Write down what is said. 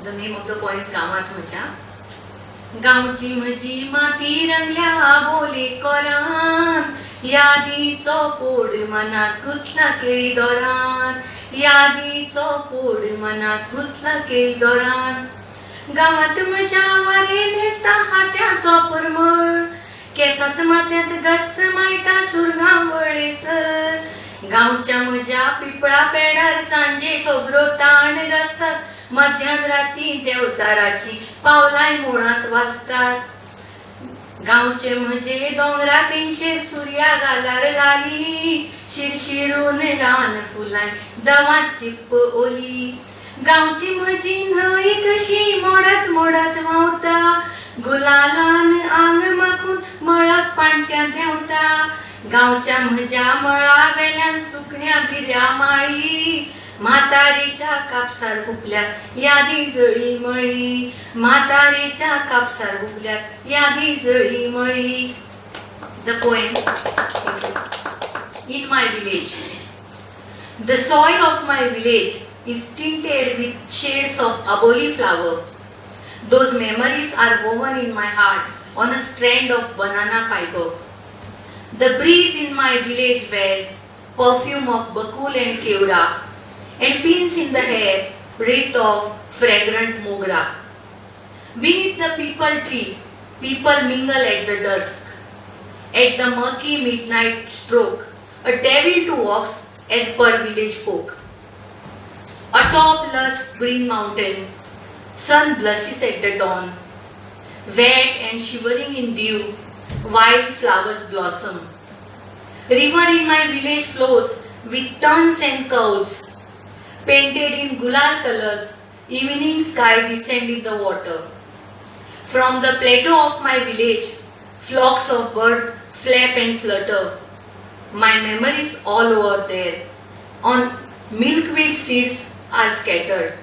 The name of the poem is गांवांत म्हज्या. गांवची म्हजी माती रंगल्या आबोले कोरान, यादीचो पोड मनात गुथला केळी दोरान, यादीचो पोड मनात गुथला केळी दोरान. गांवांत म्हज्या वारें न्हेसता हात्याचो परमळ, केसांत माथ्यांत गच्च माळटा सुरगां वळेसर. गांवच्या म्हज्या पिपळा पेडार सांजे खबरो ताण गाजतात, मध्यान राती देवचाराची पावलांय मुळांत वाजतात. गांवचे म्हजे दोंगरा तेंगशेर सुर्या गालार लाली, शिरशिरून रान फुलां दवात चिप्प ओली. गांवची म्हजी न्हंय कशी मोडत मोडत व्हांवता, गुलालान आंग माखून मळब पाणट्यां देंवता. गांवच्या म्हज्या मळा वेल्यान सुकण्या भिऱ्या माळी, म्हातारेच्या कापसार हुपल्यात यादी जळी मळी, म्हातारेच्या कापसार हुपल्यात यादी जळी मळी. The poem In My Village. The soil of my village is tinted with shades of aboli flower. Those memories are woven in my heart on a strand of banana fiber. The breeze in my village wears perfume of bakul and kewra and pins in the hair wreath of fragrant mogra. Beneath the peepal tree, people mingle at the dusk. At the murky midnight stroke, a devil too walks as per village folk. Atop lush green mountain, sun blushes at the dawn. Wet and shivering in dew, wild flowers blossom. River in my village flows with turns and curves, painted in gulal colors, evening sky descend in the water. From the plateau of my village, flocks of birds flap and flutter. My memories all over there on milkweed seeds are scattered.